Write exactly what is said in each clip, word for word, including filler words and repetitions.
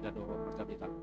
Ida dohot marjamitang.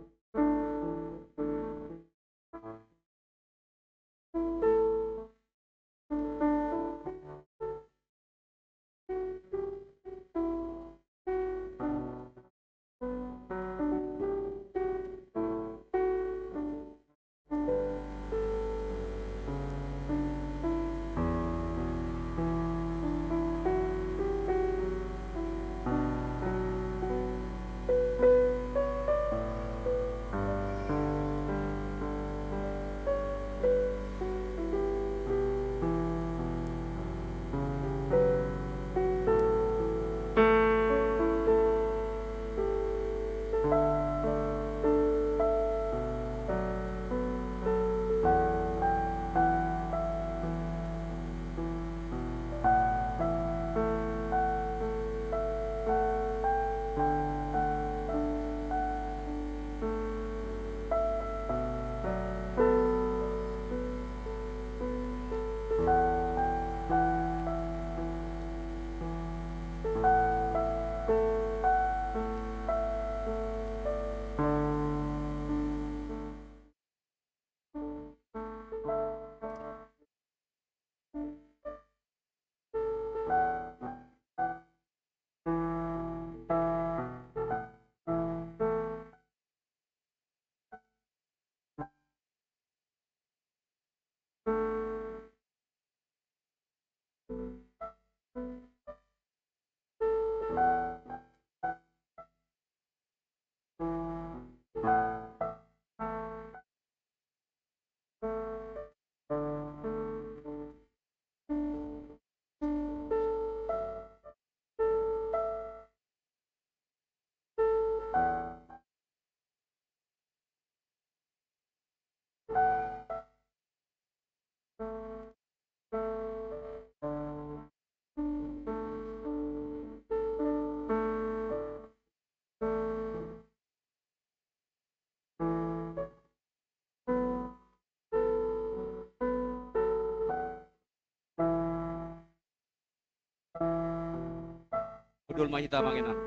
Hundul ma hita, amang inang.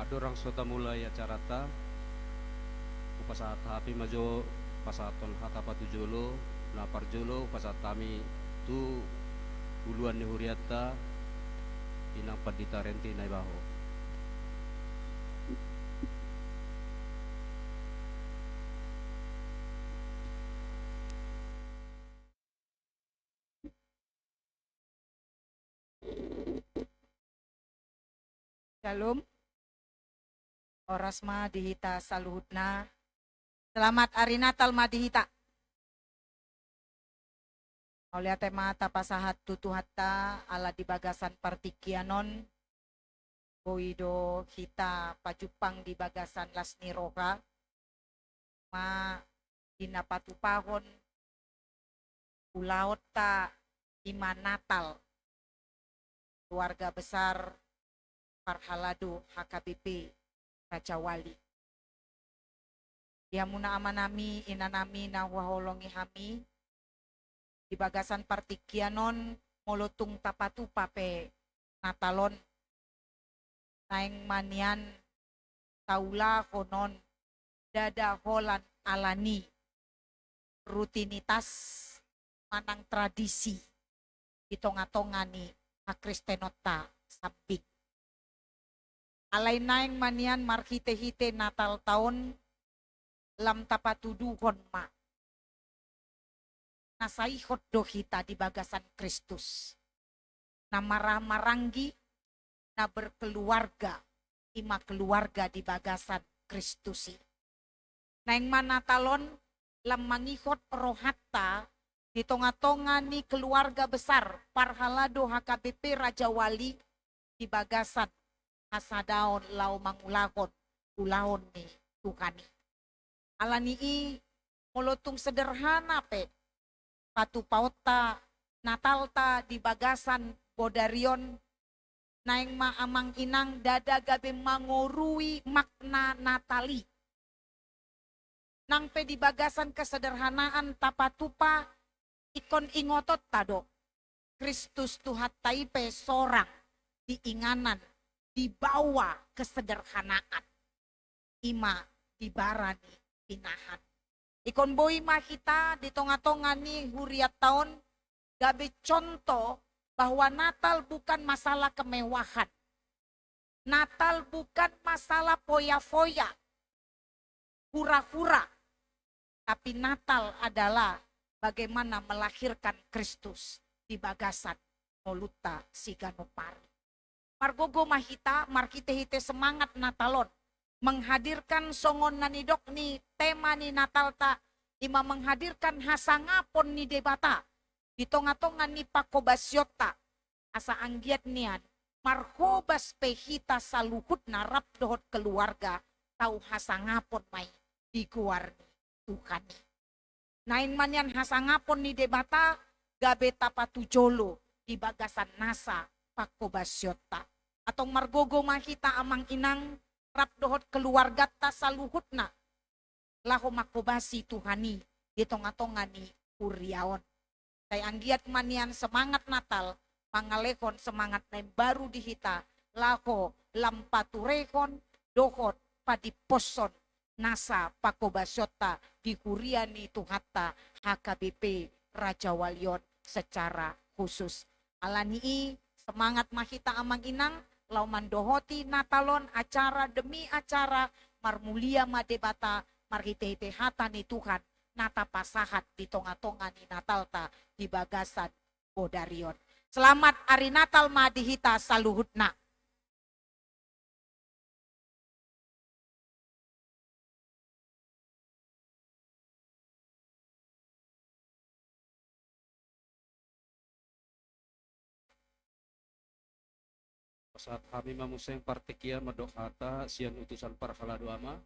Andorang so tamulai acaranta, hupasahat hami ma jo pasahathon hata patujolo. Na parjolo hupasahat hami tu uluan ni hurianta, Inang Pandita Renti Naibaho. Syalom. Horas ma di hita saluhutna. Selamat Ari Natal ma di hita. Mauliate ma tapasahat tu Tuhanta ala di bagasan partingkian on, boi do hita pajumpang di bagasan las ni roha, ma di na patupahon ulaonta i ma Natal, keluarga besar parhalado H K B P Rajawali. Di hamuna amanami, inanami na huhaholongi hami, di bagasan partingkian on, molo tung tapatupa pe Natal on, naeng ma nian taulahon on ndada holan ala ni rutinitas manang tradisi di tongatonga ni hakristenonta sambing. Alai naeng ma nian marhitehite Natalta on lam tapatuduhon ma na saihut do hita di bagasan Kristus, na marhahamaranggi, na berkeluarga, i ma keluarga di bagasan Kristus i. Naeng ma Natal on lam mangihut rohanta di tongatonga ni keluarga besar parhalado H K B P Rajawali di bagasan hasadaon laho mangulahon ulaon ni Tuhan i. Ala ni i, molo tung sederhana pe patupaonta Natalta di bagasan bodari on, naeng ma amang inang ndada gabe mangorui makna Natal i. Nang pe di bagasan kesederhanaan tapatupa, ingkon ingotonta do, Kristus Tuhanta i pe sorang di inganan, dibawa kesederhanaan. I ma di bara ni pinahan. Ingkon boi ma hita di tonga-tonga ni hurianta on gabe contoh bahwa Natal bukan masalah kemewahan. Natal bukan masalah foya-foya, hura-hura. Tapi Natal adalah bagaimana melahirkan Kristus di bagasan ngolunta siganup ari. Margogo ma hita marhite-hite semangat Natal on menghadirkan songon na nidok ni tema ni Natalta, i ma menghadirkan hasangapon ni Debata di tonga-tonga ni panghobasionta, asa anggiat nian marhobas pe hita saluhutna rap dohot keluarga tau hasangapon ma i di goar ni Tuhan i. Naeng ma nian hasangapon ni Debata gabe tapatujolo di bagasan nasa panghobasionta. Antong margogo ma hita amang inang rap dohot keluarganta saluhutna laho manghobasi Tuhan i di tonga-tonga ni huria on. Sai anggiat ma nian semangat Natal mangalehon semangat na imbaru di hita laho lam paturehon dohot padimposhon nasa panghobasionta di huria ni Tuhanta H K B P Rajawali on secara khusus. Alani i semangat ma hita amang inang laho mandohoti Natal on acara demi acara, marmulia ma Debata marhite-hite hata ni Tuhan na tapasahat di tonga-tonga ni Natalta di bagasan bodari on. Selamat ari Natal ma di hita saluhutna. Pasahat hami ma muse partingkian mandok hata sian utusan parhalado ama,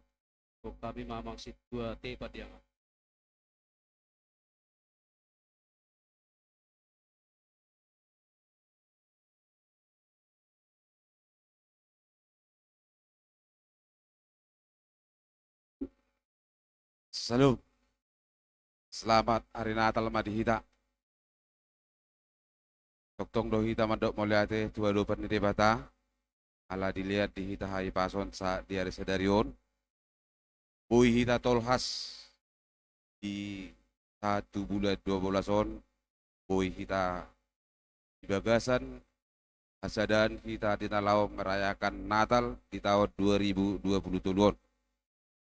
dohot hami ma amang sintua T Padiangan. Salam. Selamat hari Natal ma di hita. Tongtong do hita mandok mauliate tu adopan ni Debata, ala dilehon di hita hahipason sahat di ari sadari on. Boi hita tolhas di sahat tu bulan dua belas on, boi hita di bagasan hasadaon hita di na laho merayakan Natal di taon dua ribu dua puluh tolu on.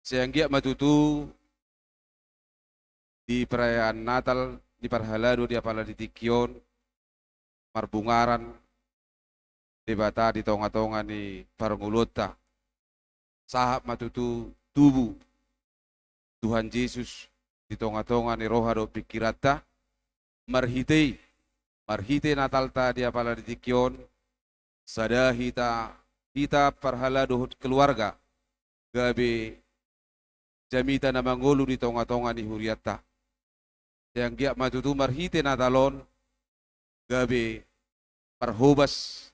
Sai anggiat ma tutu di perayaan Natal ni parhalado di apala di tingki on marbungaran Debata di tonga-tonga ni parngoluonta. Sahat ma tutu tubu Tuhan Jesus di tonga-tonga ni roha dohot pingkiranta. Marhite i, marhite Natalta di apala di tingki on, sada hita, hita parhalado dohot keluarga gabe jamita na mangolu di tonga-tonga ni hurianta. Sai anggiat ma tutu marhite Natal on gabe parhobas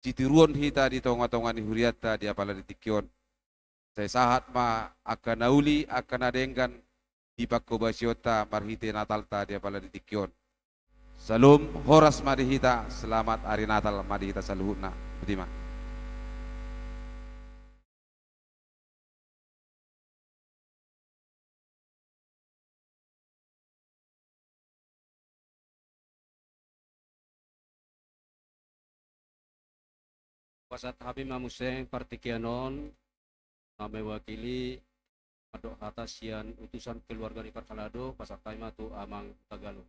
sitiruon hita di tonga-tonga ni hurianta di apala di tingki on. Sai sahat ma angka na uli, angka na denggan di panghobasionta marhite Natalta di apala di tingki on. Salam, horas ma di hita, selamat ari Natal ma di hita saluhutna. Boti ma. Pasahat hami ma muse partingkian on, na mewakili mandok hata sian utusan keluarga ni parhalado, pasahat hami ma tu amang Tagalog.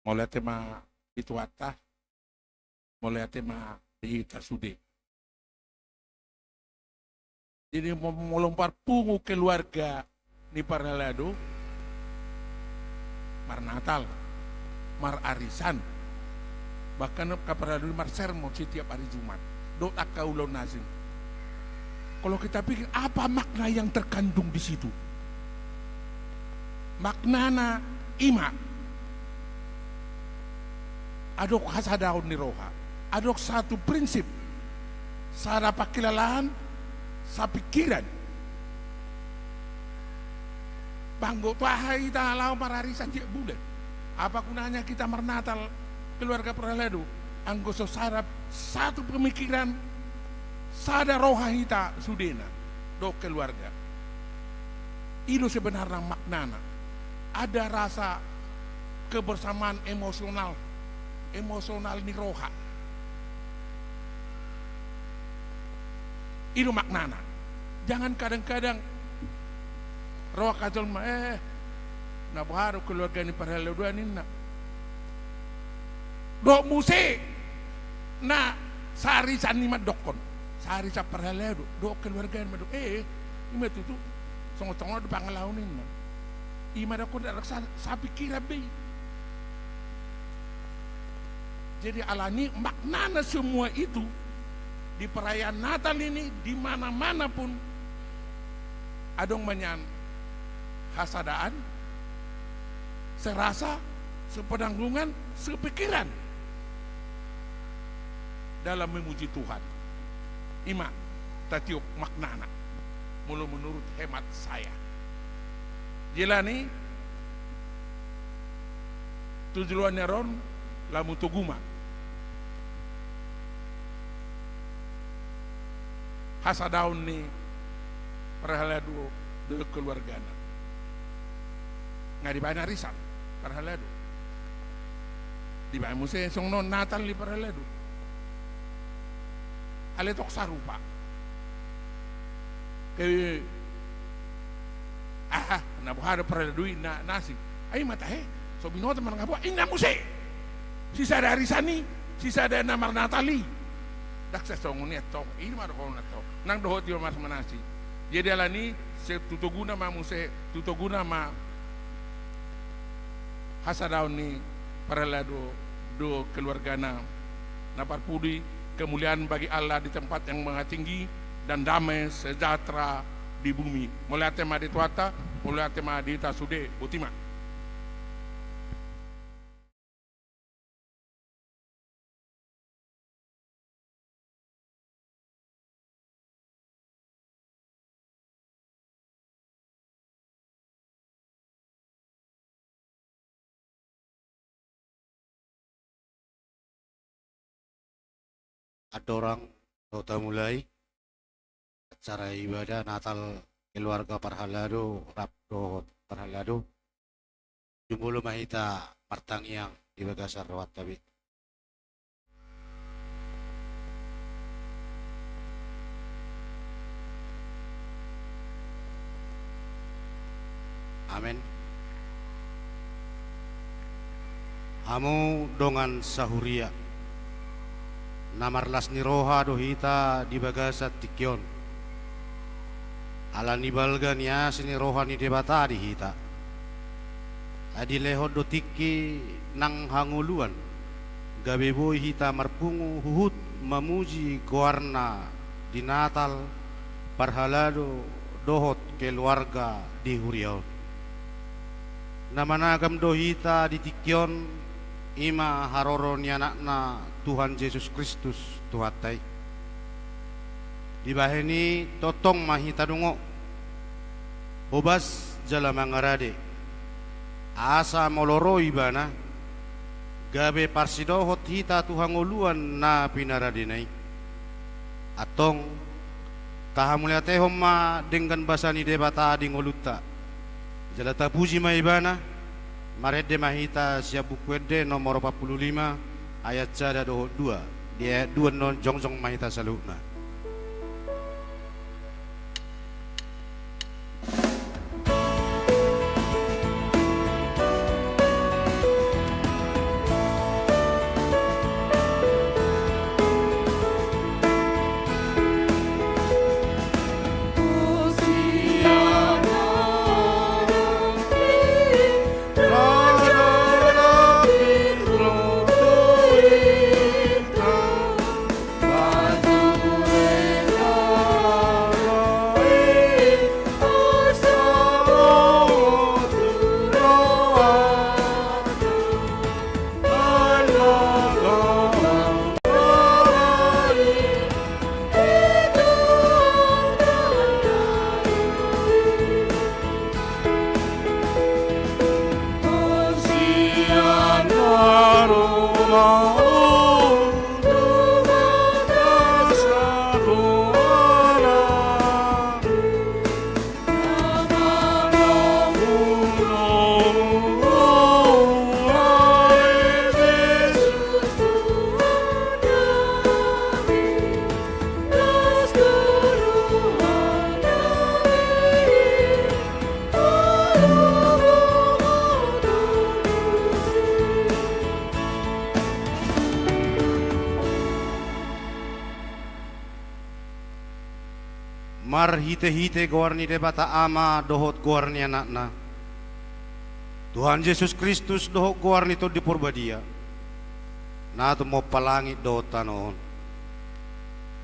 Mauliate ma di Tuhanta, mauliate ma di hita sude. Jadi mo-, molo marpungu keluarga ni parhalado, marnatal, mararisan, bahkan angka parhalado i marsermon setiap hari Jumat dohot angka ulaon na asing. Kalau kita pikir, apa makna yang terkandung di situ? Maknana i ma, adong hasadaon ni roha, adong satu prinsip, sada pangkilalaan, sapingkiran. Panggo tu aha hita laho mararisan tiap bulan? Apa gunanya kita marnatal, keluarga parhalado, anggo so sada, satu pemikiran, sada roha hita sudena dohot keluarga? I do sebenarna maknana. Ada rasa kebersamaan emosional, emosional ni roha. I do maknana. Jangan kadang-kadang ro angka jolma, eh, na boha do keluarga ni parhalado an, ninna. Dohot muse na saarisan i mandokkon, saarisan parhalado dohot keluarga ni mandokkon, eh, i ma tutu, songon-songon do pangalaho, ninna. I ma dokkon, ndang sa-, sapingkiran be i. Jadi alani maknana semua itu, di perayaan Natal ini, di mana-mana pun adong ma nian hasadaan, serasa, sepenanggungan, sepikiran dalam memuji Tuhan. I ma tatiop maknana, molo menurut hemat saya. Jala ni tu joloan ni ari on, lamu togu ma hasadaon ni parhalado dohot keluargana. Nga dibaen arisan parhalado. Dibaen muse songon on Natal ni parhalado. Alai tong sarupa. Ke, aha, na boha do parhalado i, na, na asing. Ai ma tahe, so binoto manang na boha, inna muse. Sisada arisan i, sisada na marnatal i. Ndang sai songon i antong, i ma dohonon antong. Nang dohot i ma marmanasi. Jadi alani, sai tu toguna ma muse, tu toguna ma hasadaon ni parhalado dohot keluargana. Na parpudi, kemuliaan bagi Allah di tempat yang maha tinggi, dan damai sejahtera di bumi. Mauliate ma di Tuhanta, mauliate ma di hita sude, botima. Andorang ro tamulai acara ibadah Natal keluarga parhalado rap dohot parhalado, jumolo ma hita martangiang di bagasan rohanta be. Amen. Hamu dongan sahuria, na marlas ni roha do hita di bagasan tingki on. Ala ni balga ni asi ni roha ni Debata di hita. Ai dilehon do tingki nang hangoluan, gabe boi hita marpungu huhut mamuji goarna di Natal, parhalado dohot keluarga di huria on. Na managam do hita di tingki on, i ma haroro ni Anakna Tuhan Jesus Kristus, Tuhanta i. Dibahen i tongtong ma hita dungo, hobas jala mangarade, asa molo ro Ibana, gabe parsidohot hita tu hangoluan na pinaradena i. Antong, tahamauliatehon ma denggan basa ni Debata di ngolunta. Jala tapuji ma Ibana, marende ma hita sian Buku Ende nomor opat pulu lima, ayat sada dohot dua. Di ayat dua annon jongjong ma hita saluhutna. Marhite-hite goar ni Debata Ama dohot goar ni Anakna, Tuhan Jesus Kristus, dohot goar ni Tondi Porbadia, na tumompa langit dohot tano on.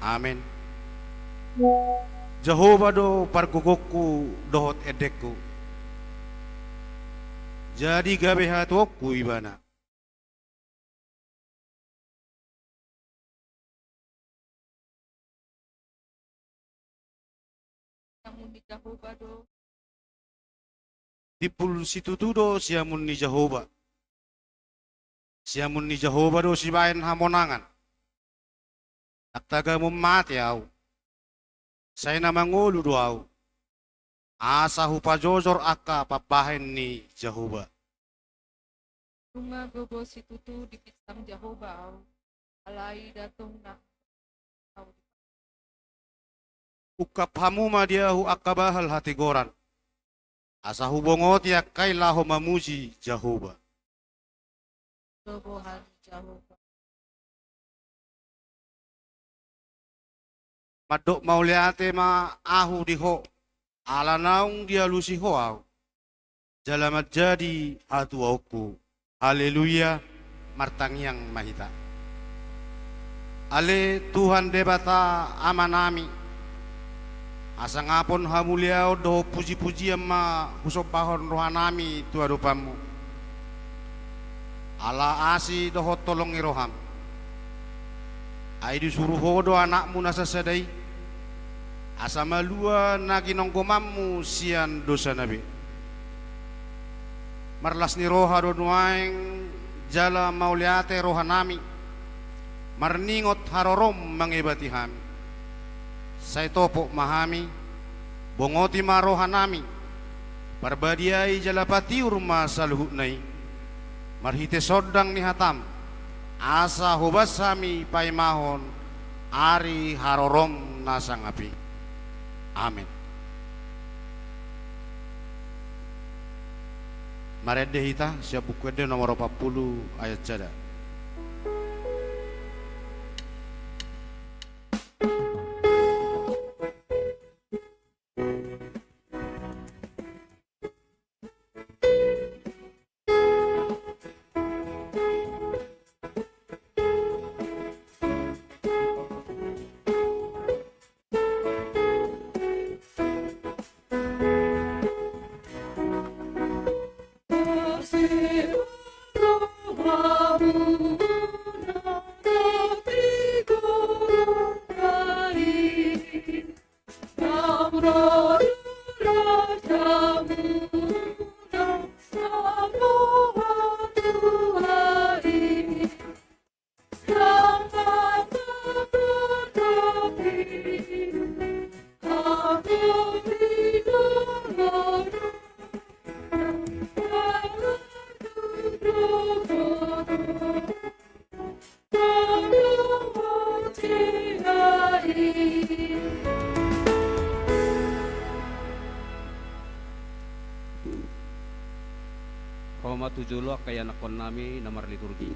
Amen. Jahowa do pargogongku dohot endengku. Jadi gabe hatuaonku Ibana. Siamun ni Jahowa do. Timbul situtu do siamun ni Jahowa. Siamun ni Jahowa do sibaen hamonangan. Ndang tagamon mate ahu, sai na mangolu do ahu, asa hupajojor angka pambahen ni Jahowa. Nunga gogo situtu dipinsang Jahowa ahu, alai ndang tong na ahu. Ungkap hamu ma di ahu angka bahal hatigoran, asa hubongoti angka i laho mamuji Jahowa. Gogo hami Jahowa. Mandok mauliate ma ahu di Ho, ala naung dialusi Ho ahu, jala manjadi hatuaonku. Haleluya. Martangiang ma hita. Ale Tuhan Debata Amanami, hasangapon, hamuliaon dohot puji-pujian ma husombahon rohanami tu adopanmu, ala asi dohot holong ni roham. Ai disuru Ho do Anakmu na sasada i, asa malua na ginonggomanmu sian dosana be. Marlas ni roha do nuaeng jala mauliate rohanami, marningot harorom mangebati hami. Sai topot ma hami, bongoti ma rohanami, parbadiai jala patiur ma saluhutna i, marhite sondang ni hatam, asa hobas hami paimahon ari harorom na sangap i. Amen. Marende hita sian Buku Ende nomor opat pulu ayat sada. Ho ma tu jolo angka ianakkonnami na marliturgi.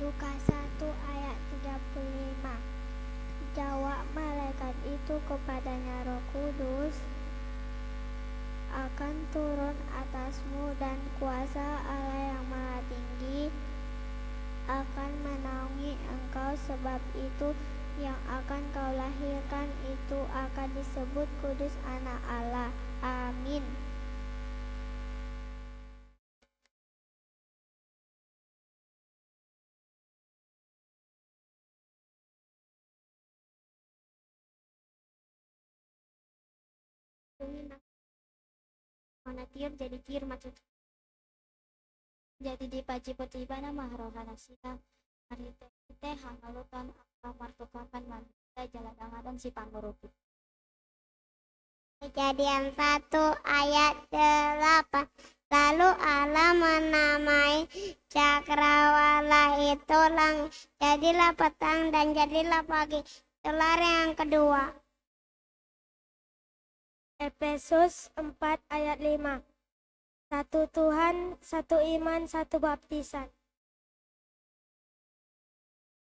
Lukas satu ayat tiga puluh lima. Jawab malaikat itu kepadanya, "Roh Kudus akan turun atasmu dan kuasa Allah Yang Maha Tinggi akan menaungi engkau, sebab itu yang akan kau lahirkan itu akan disebut kudus, Anak Allah." Amin. Hona tiur jadi tiur ma tutu. Jadi dipajipuji ibana ma roha nasida, marhitehite hangoluan Allah martungkapan manusia jala dangadang sipangurupi. Kejadian satu ayat delapan. Lalu Allah menamai cakrawala itu langit. Jadilah petang dan jadilah pagi. Itulah hari yang kedua. Efesus empat ayat lima. Satu Tuhan, satu iman, satu baptisan.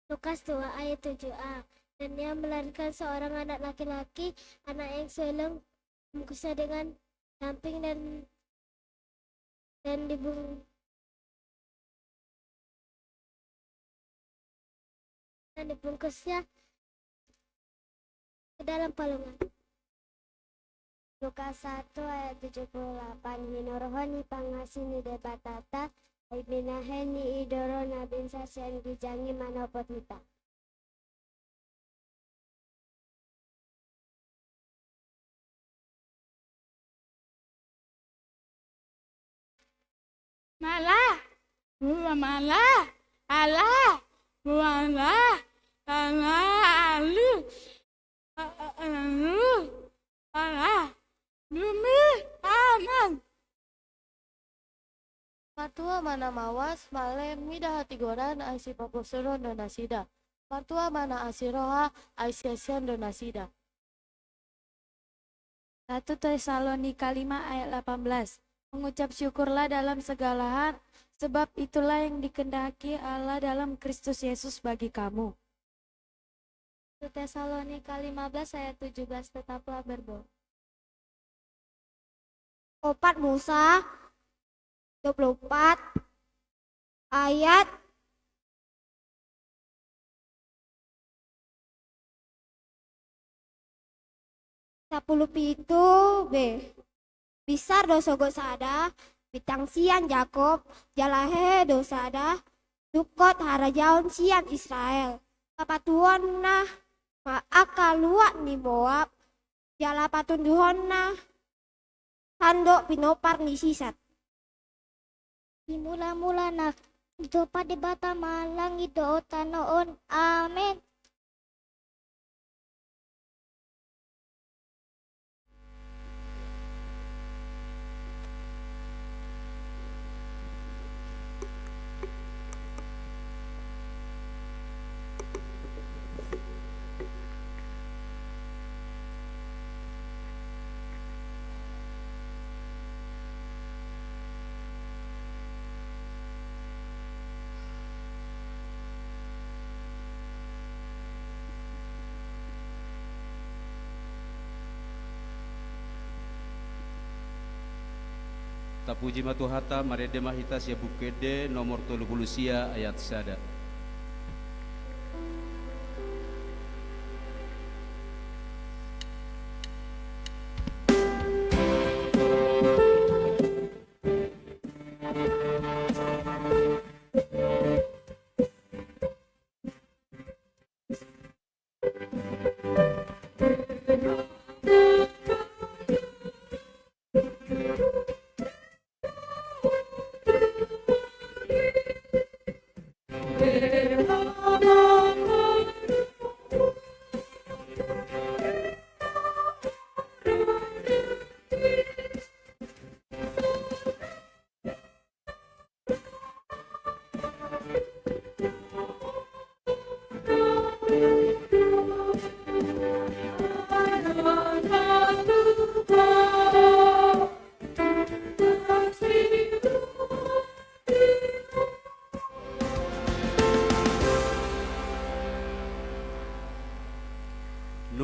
Lukas dua ayat tujuh a. Dan ia melahirkan seorang anak laki-laki, anak yang sulung, bungkusnya dengan damping dan, dan dibung-, dan dibungkusnya ke dalam palungan. Lukas satu ayat tujuh puluh delapan. Hinorhon ni pangasi ni Debatanta, ai binahen ni i do roh na binsa sian ginjang i manopot hita. Mala, ua mala, ala, ua ala, ala, alu, a-, a-, alu, ala, dumi, anan. Martua ma na mauas, male mida hatigoran, ai sipabosuhon do nasida. Martua ma na asi roha, ai siasian do nasida. Satu Tesalonika lima ayat delapan belas. Mengucap syukurlah dalam segala hal, sebab itulah yang dikehendaki Allah dalam Kristus Yesus bagi kamu. Satu Tesalonika lima belas ayat tujuh belas, tetaplah berdoa. Opat Musa dua puluh empat ayat sapuluh pitu b. Binsar do sogot sada, bintang sian Jakob, jala hehe do sada, tungkot harajaon sian Israel. Papatuhonna ma angka luat ni Moab, jala patunduhonna sandok pinompar ni Sisat. Di mula-mula na ditompa Debata ma langit dohot tano on. Amen. Tapuji ma Tuhanta, marende ma hita sian Buku Ende nomor tolu pulu sia ayat sada.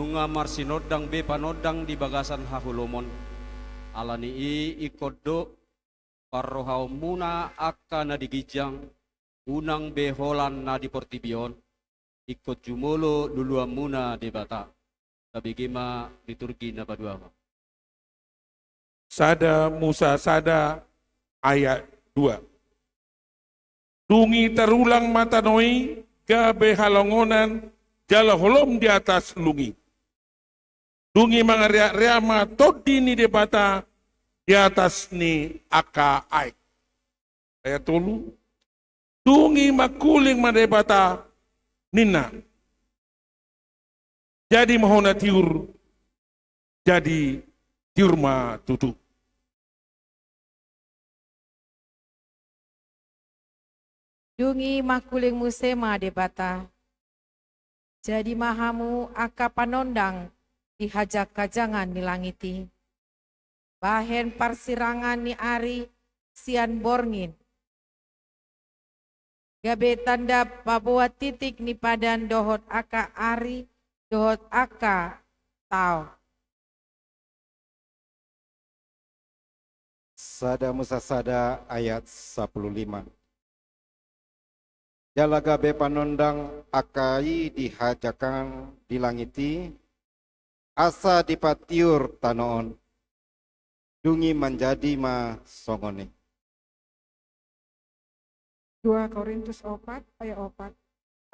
Nunga marsinondang be panondang di bagasan haholomon. Ala ni i ingkon do parrohaonmuna angka na di ginjang, unang be holan na di portibi on, ingkon jumolo luluanmuna Debata. Tabege ma liturgi na paduahon. Sada Musa sada ayat dua. Dung i tarulang ma tano i gabe halongonan jala holom di atas lung i. Dung i mangareak-reak ma tondi ni Debata di atas ni angka aek. Ayat tolu. Dung i mangkuling ma Debata, ninna: Jadi ma hona tiur, jadi tiur ma tutu. Dung i mangkuling muse ma Debata: Jadi ma hamu angka panondang di hajanghajangan ni langit i, bahen parsirangan ni ari sian borngin, gabe tanda paboa titik ni padan dohot angka ari dohot angka taon. Sada Musa sada ayat sampulu lima. Jala gabe panondang angka i di hajanghajangan di langit i, asa dipatiur tano on. Dung i manjadi ma songon i. Dua Korintus opat ayat opat.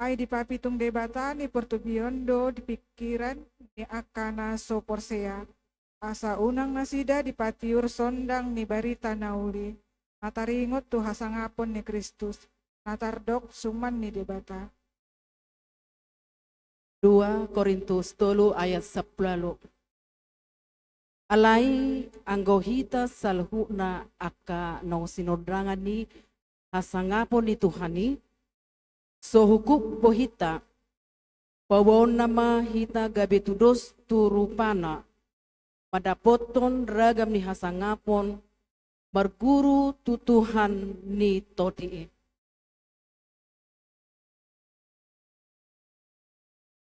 Ai dipapitung Debata ni portibi on do di pingkiran ni angka na so porsea, asa unang nasida dipatiur sondang ni barita na uli, na taringot tu hasangapon ni Kristus, na tardok suman ni Debata. Dua Korintus tolu ayat sampulu ualu. Alai anggo hita saluhutna angka naung sinondangan ni hasangapon ni Tuhan i, so hukup bo hita, paboaonna ma hita gabe tudos tu rupana, mandapothon ragam ni hasangapon, marguru tu Tuhan ni tondi i.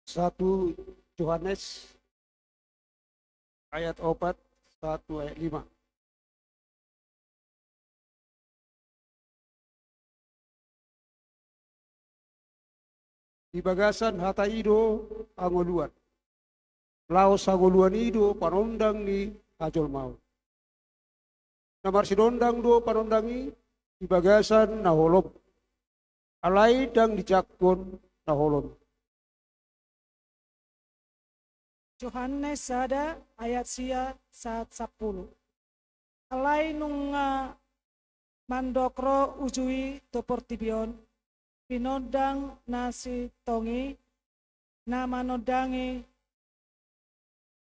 Satu Johannes ayat opat, satu ayat lima. Di bagasan hata i do hangoluan. Laos hangoluan i do panondang ni hajolmaon. Na marsinondang do panondang i di bagasan na holom. Alai ndang dijangkon na holom. Johannes sada ayat sia sahat sampulu. Alai nunga mandok ro uju i tu portibi on, pinondang na sintong i, na manondangi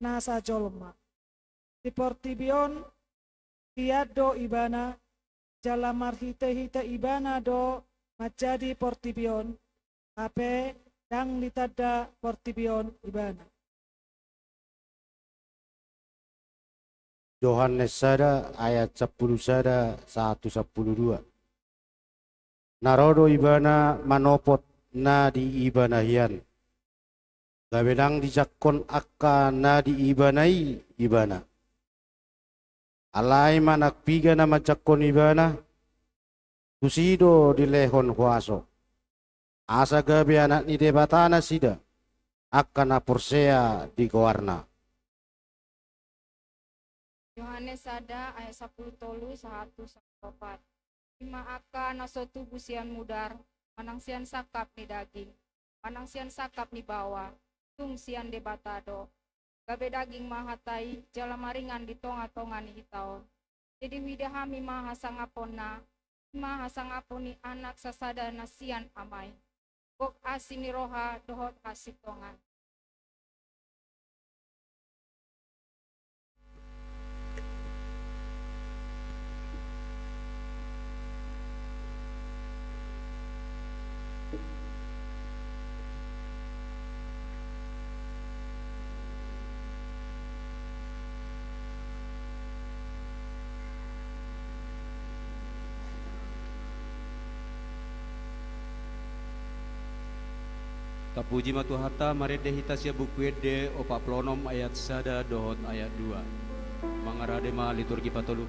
nasa jolma. Di portibi on hian do ibana, jala marhitehite ibana do manjadi portibi on, hape ndang ditanda portibi on ibana. Johannes sada ayat sampulu sada sahat tu sampulu dua. Na ro do ibana manopot na di ibana hian, gabe ndang dijangkon angka na di ibana i ibana. Alai manang piga na manjangkon ibana, tusi do dilehon huaso, asa gabe anak ni Debata nasida, angka na porsea di goarna. Johannes sada ayat sampulu tolu sahat tu sampulu opat. I ma angka na so tubu sian mudar, manang sian sangkap ni daging, manang sian sangkap ni baoa, tung sian Debata do. Gabe daging ma hata i, jala maringan di tongatonga ni hita on. Jadi huida hami ma hasangaponna, i ma hasangapon ni Anak sasada na sian Ama i. Gok asi ni roha dohot hasintongan. Tapuji ma Tuhanta, marende hita sian Buku Ende opat pulu onom ayat sada dohot ayat dua. Mangarade ma liturgi patolu.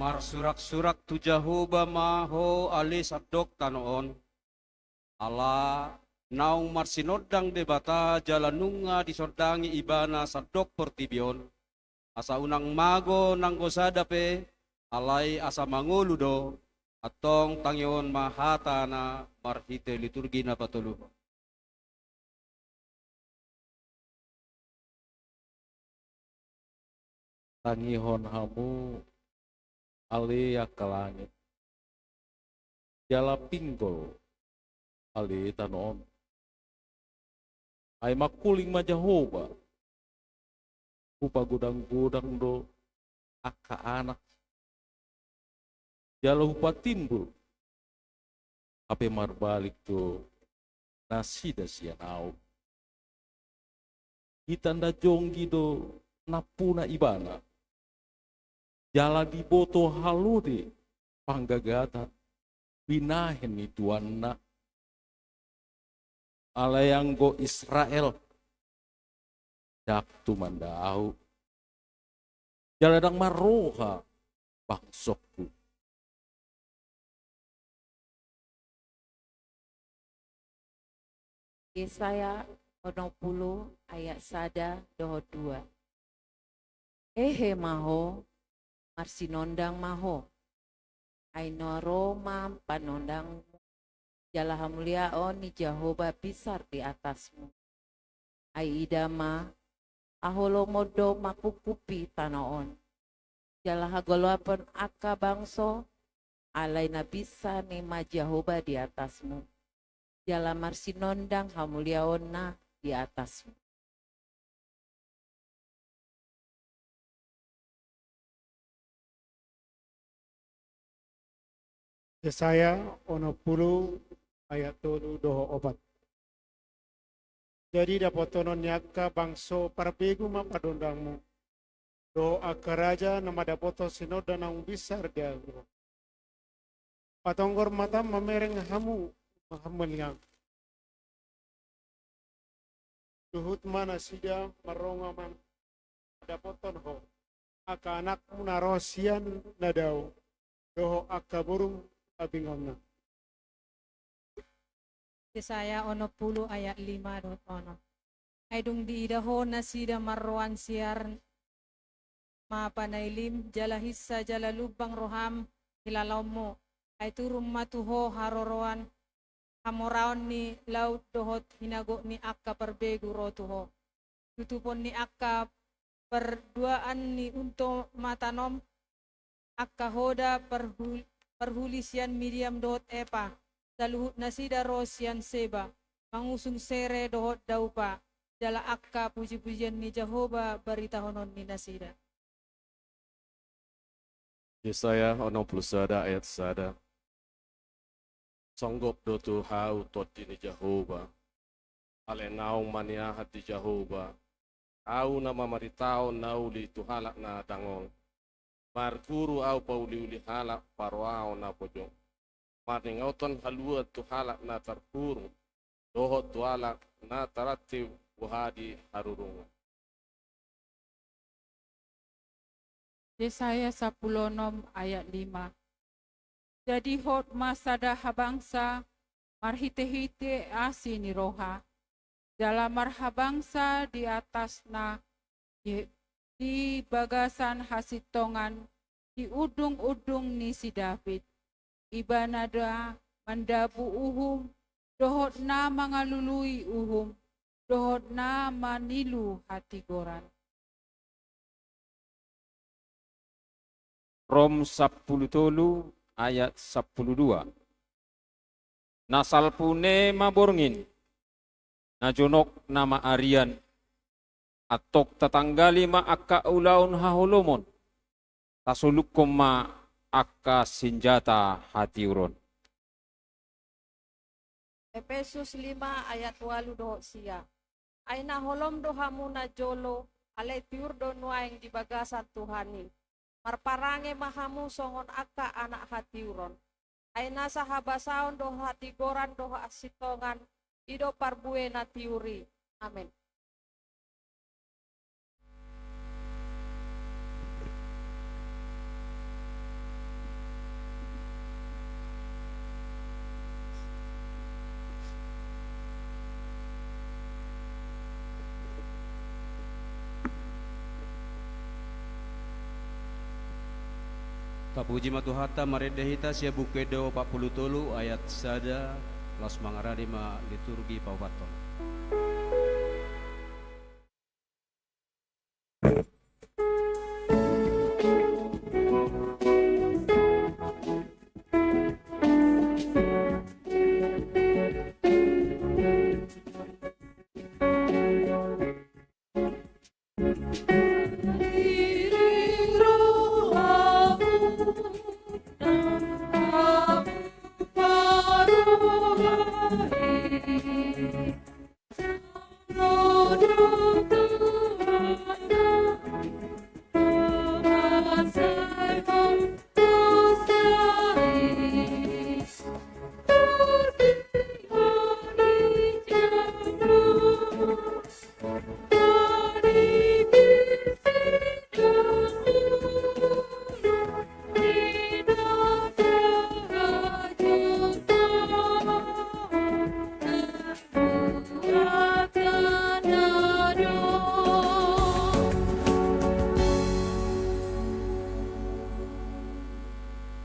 Marsuraksurak tu Jahowa ma ho ale sandok tano on, ala naung marsinondang Debata jala nunga disondangi Ibana sandok portibi on, asa unang mago nanggo sada pe, alai asa mangolu do, antong tangihon ma hatana marhite liturgi na patoluhon. Tangihon hamu ale angka langit, jala pinggol ale tano on. Ai mangkuling ma Jahowa, hupagodanggodang do angka anak, jala hupatimbul, hape marbalik do nasida sian ahu. Ditanda jonggi do nampuna Ibana, jala diboto halode panggagatan binahen ni tuanna. Alai anggo Israel, ndang tumanda ahu, jala ndang marroha bangsongku. Yesaya onom pulu ayat sada dohot dua. Hehe ma ho, marsinondang ma ho. Ai nuaeng ro ma panondangmu, jala hamuliaon ni Jahowa bisar di atasmu. Ai ida ma, haholomon do mangkuphupi tano on, jala hagolapon angka bangso, alai na bisar i ma Jahowa di atasmu, jala marsinondang hamuliaonna di atasmu. Yesaya onom pulu ayat tolu dohot opat. Jadi dapotonon ni angka bangso parbegu ma panondangmu, dohot angka raja na mandapothon sinondang naung bisar di ahu. Patonggor matam mamereng hamu, hamu maningang. Luhut ma nasida marronga mandapothon ho, angka anakmu na ro sian na dao, dohot angka borum abingonna. Yesaya onom pulu ayat lima dohot onom. Ai dung diida ho nasida marroan siar ma panailim, jala hinsa jala lumbang roham hilalaonmu. Ai turun ma tu ho haroroan, hamoraon ni laut dohot hinagok ni angka parbegu ro tu ho. Tutupon ni angka parduaan ni unto ma tanom, angka hoda parhul-, parhuli sian Midian dohot Epa, saluhut nasida ro sian Seba, mangusung sere dohot daupa, jala angka pujipujian ni Jahowa baritahonon ni nasida. Yesaya onom pulu sada ayat sada. Songgop do tu ahu tondi ni Jahowa, alai naung maniahan di Jahowa, ahu na mamaritahon na uli tu halak na dangol. Marguru ahu pauliuli halak, paroaon na bojong, marningothon haluaon tu halak na tarhurung, dohot tu halak na tarantib boha di harurungan. Yesaya sampulu onom ayat lima. Jadi hot ma sada habangsa marhitehite asi ni roha, jala marhabangsa di atasna, di, di bagasan hasintongan, di undungundung ni si David. Ibana na mandabu uhum, dohot na mangalului uhum, dohot na manilu hatigoran. Rom sampulu tolu ayat sampulu dua. Na salpu ne ma borngin, na jonok nama arian, antong tatanggali ma angka ulaon haholomon, tasolukkon ma angka sinjata hatiuron. Epesus lima ayat ualu dohot sia. Ai na holom do hamu najolo, alai tiur do nuaeng di bagasan Tuhan i. Marparange ma hamu songon angka anak hatiuron. Ai nasa habasaon do hatigoran do hasintongan, i do parbue na tiur i. Amen. Tapuji ma Tuhanta, marende hita sian Buku Ende opat pulu tolu ayat sada, laos mangarade ma liturgi paopathon.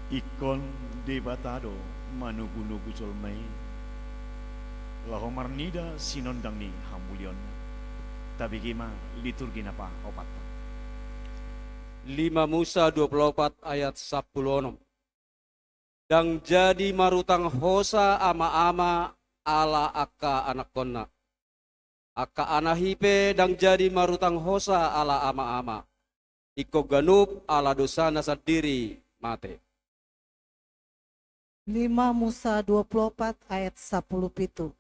Ingkon Debata do manugunugu jolma i, laho marnida sinondang ni hamulionna. Tabege ma liturgi na paopathon. Lima Musa dua pulu opat ayat sampulu onom. Ndang jadi marutang hosa amaama ala angka anakkonna. Angka anak i pe ndang jadi marutang hosa ala amaama. Ingkon ganup ala dosana sandiri mate. Lima Musa dua pulu opat ayat sampulu pitu.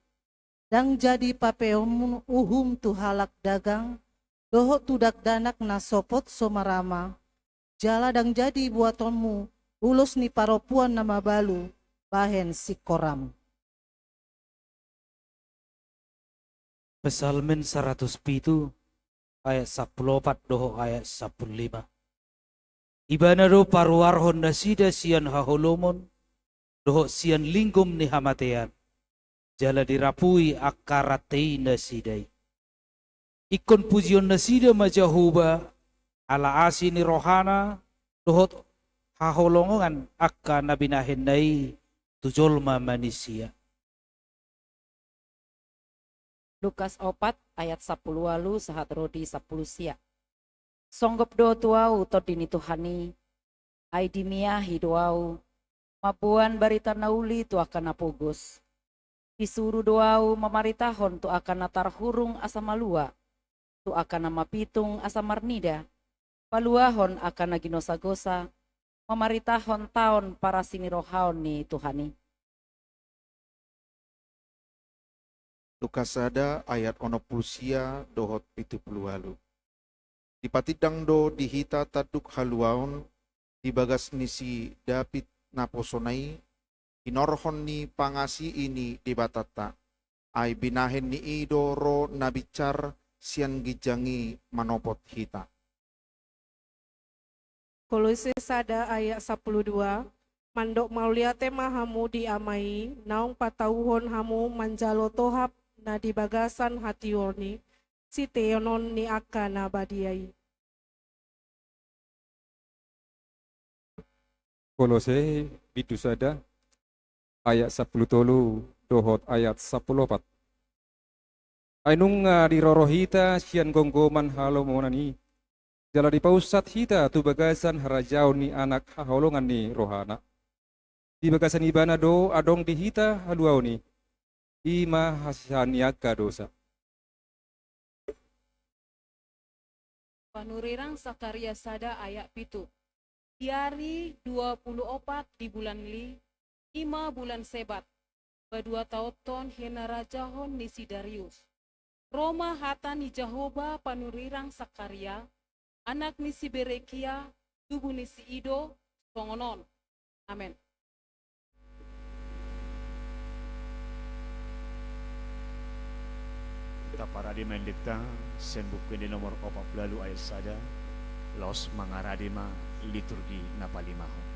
Ndang jadi papeonmu uhum tu halak dagang, dohot tu dakdanak na sopot so marama, jala ndang jadi buatonmu ulos ni parompuan na mabalu bahen singkoram. Psalmen saratus pitu ayat sampulu opat dohot ayat sampulu lima. Ibana do paruarhon nasida sian haholomon, dohot sian linggom ni hamatean, jala dirapui angka rante i nasida i. Ingkon pujion nasida ma Jahowa, ala asi ni rohana, dohot haholongan angka na binahenna i tu jolma manisia. Lukas opat ayat sampulu ualu sahat ro di sampulu sia. Songgop do tu ahu tondi ni Tuhan i, ai dimiahi do ahu mamboan barita na uli tu angka na pogos. Disuru do ahu mamaritahon tu angka na tarhurung asa malua, tu angka na mapitung asa marnida, paluahon angka na ginosagosa, mamaritahon taon parasinirohaon ni Tuhan i. Lukas sada ayat onom pulu sia dohot pitu pulu ualu. Dipatindang do di hita tanduk haluaon di bagas ni si David naposona i, hinorhon ni pangasihi ni Debatanta, Ai binahen ni i do ro na binsar sian ginjang i manopot hita. Kolose sada ayat sampulu dua. Mandok mauliate ma hamu di Ama i, naung patauhon hamu manjalo tohap na di bagasan hatiuron i, siteonon ni angka na badia i. Kolose bindu sada ayat sampulu tolu dohot ayat sampulu opat. Ai nunga diroro hita sian gomgoman halomonan i, jala dipausat hita tu bagasan harajaon ni Anak haholongan ni rohana. Di bagasan Ibana do adong di hita haluaon i, i ma hasisahan ni angka dosa. Panurirang Sakaria sada ayat pitu. Di ari dua pulu opat di bulan Li, i ma bulan Sebat, paduahonhon hinarajahon ni si Darius. Ro ma hata ni Jahowa panurirang Sakaria, anak ni si Berekia, tubu ni si Ido, songon on. Amen. Taparade ma endenta sian Buku Ende nomor opat pulu ualu ayat sada, laos mangarade ma liturgi na palimahon.